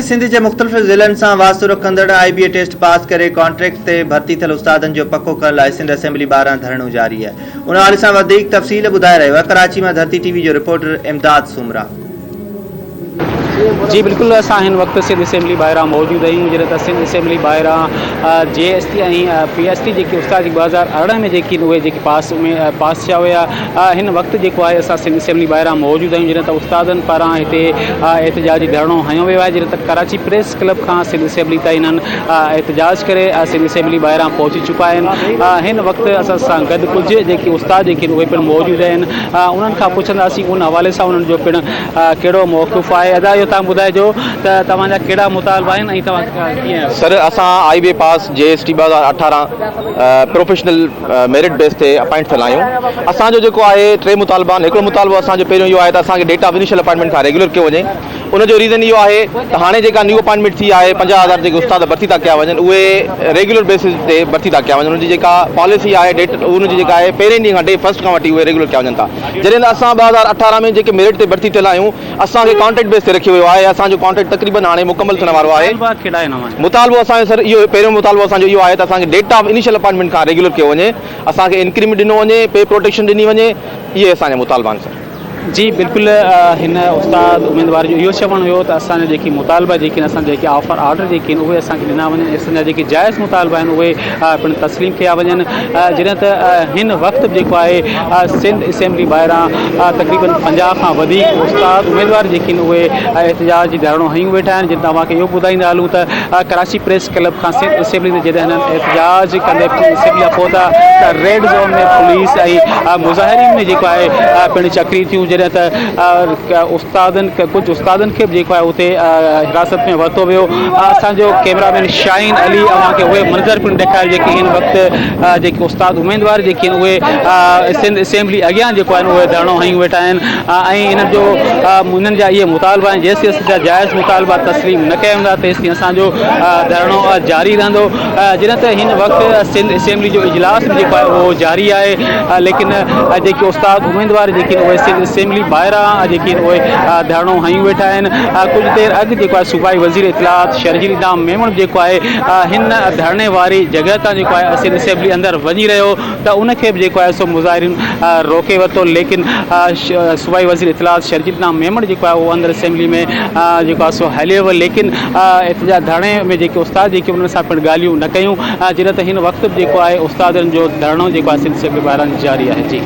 سنڌ جي مختلف ضلعن سان واسطو رکندڙ آء بي اي ٽيسٽ پاس ڪري ڪانٽريڪٽ تي ڀرتي ٿيل استادن جو پڪو ڪرڻ لاء سنڌ اسيمبلي ٻاهران ڌرڻو جاري آهي. ان حوالي سان وڌيڪ تفصيل ٻڌائي رهيو آهي ڪراچي مان ڌرتي ٽي وي جو رپورٽر امداد سومرا. جي بلڪل اسان هن وقت سنڌ اسيمبلي ٻاهران موجود آهيون جڏهن ته سنڌ اسيمبلي ٻاهران جي S T ۽ P S T جيڪي استاد 2018 ۾ جيڪي اهي جيڪي پاس ۾ پاس ٿيا هيا هن وقت جيڪو آهي اسان سنڌ اسيمبلي ٻاهران موجود آهيون جڏهن ته استادن پاران هتي احتجاجي ڌرڻو هنيو ويو آهي جڏهن ته ڪراچي پريس ڪلب کان سنڌ اسيمبلي تائين هنن احتجاج ڪري سنڌ اسيمبلي ٻاهران پهچي چڪا آهن هن وقت اسان سان گڏ ڪجهه جيڪي استاد جيڪي اهي پڻ موجود آهن انهن کان پڇنداسين ان حوالي سان انهن جو پڻ ڪهڙو موقف آهي ادا اهو توهان ٻڌائجو ته توهان جا ڪهڙا مطالبا آهن ۽ توهان ڪيئن. سر اسان آء بي پاس جي S T 2018 professional merit base تي اپائنٽ ٿيل آهيون اسان جو جيڪو آهي ٽي مطالبا آهن هڪڙو مطالبو اسان جو پهريون اهو آهي ته اسان کي ڊيٽ آف انيشل اپائنٽمينٽ کان ريگيولر ڪيو وڃي ان جو ريزن اهو آهي ته هاڻي جيڪا نيو اپائنٽمينٽ ٿي آهي 50,000 جيڪي استاد ڀرتي ٿا ڪيا وڃن اهي ريگيولر بيسز تي ڀرتي ٿا ڪيا وڃن ان جي جيڪا پاليسي آهي ڊيٽ ان جي جيڪا آهي پهرين ڏينهن کان ڊي فرسٽ کان وٺي اهي ريگيولر ڪيا وڃن ٿا جڏهن ته اسان 2018 ۾ جيڪي ميرٽ تي ڀرتي ٿيل آهيون اسان کي ڪانٽريڪٽ بيس تي رکيو ويو آهي اسان جو ڪانٽريڪٽ تقريبن هاڻي مڪمل ٿيڻ وارو آهي مطالبا ڪهڙا آهن اوهان جا؟ مطالبو اسان جو سر اهو پهريون مطالبو اسان جو اهو آهي ته اسان کي ڊيٽ آف انيشل اپائنٽمينٽ کان ريگيولر ڪيو وڃي اسان کي انڪريمينٽ ڏنو وڃي پي پروٽيڪشن ڏني وڃي اهي اسان جا مطالبا آهن سر. جي بلڪل هن استاد اميدوار جو اهو چوڻ هيو ته اسان جا جيڪي مطالبا جيڪي آهن اسان جا جيڪي آفر آرڊر جيڪي آهن اهي اسان کي ڏنا وڃن ۽ اسان جا جيڪي جائز مطالبا آهن اهي پڻ تسليم ڪيا وڃن جڏهن ته هن وقت به جيڪو آهي سنڌ اسيمبلي ٻاهران تقريبن 50 کان وڌيڪ استاد اميدوار جيڪي آهن اهي احتجاج جي ڌرڻو هنيون ويٺا آهن جن توهان کي اهو ٻڌائيندا هلون ته ڪراچي پريس ڪلب کان سنڌ اسيمبلي ۾ جڏهن هنن احتجاج ڪندي اسيمبلي پهتا ته ريڊ زون ۾ پوليس ۽ مظاهرين ۾ جيڪو آهي پڻ چڪري ٿيون جڏهن ته استادن ڪجهه استادن کي به جيڪو آهي اتي حراست ۾ ورتو ويو اسان جو ڪيمرا مين شاهين علي اوهان کي اهي منظر پڻ ڏيکاريا جيڪي هن وقت جيڪي استاد اميدوار جيڪي آهن اهي سنڌ اسيمبلي اڳيان جيڪو آهن اهي ڌرڻو هنيون ويٺا آهن ۽ انهن جو انهن جا اهي مطالبا آهن جيسين اسان جا جائز مطالبا تسليم نه ڪيا ويندا تيسين اسان جو ڌرڻو جاري رهندو جڏهن ته هن وقت سنڌ اسيمبلي جو اجلاس به جيڪو آهي اهو جاري آهي ليڪن جيڪي استاد اميدوار جيڪي اهي سنڌ اسيمبلي ٻاهران جيڪي اهي ڌرڻو هنيون ويٺا آهن ڪجهه دير اڳ جيڪو آهي صوبائي وزير اطلاعات شرجيل انعام ميمڻ جيڪو آهي هن ڌرڻي واري جڳهه تان جيڪو آهي سنڌ اسيمبلي اندر وڃي رهيو ته ان کي به جيڪو آهي سو مظاهرين روڪي ورتو ليڪن صوبائي وزير اطلاعات شرجيل انعام ميمڻ جيڪو آهي اهو اندر اسيمبلي ۾ جيڪو آهي سو هليو ويو ليڪن احتجاج ڌرڻي ۾ جيڪي استاد جيڪي انهن سان پڻ ڳالهيون نه ڪيون جڏهن ته هن وقت به جيڪو آهي استادن جو ڌرڻو جيڪو آهي سنڌ اسيمبلي ٻاهران جاري آهي جي.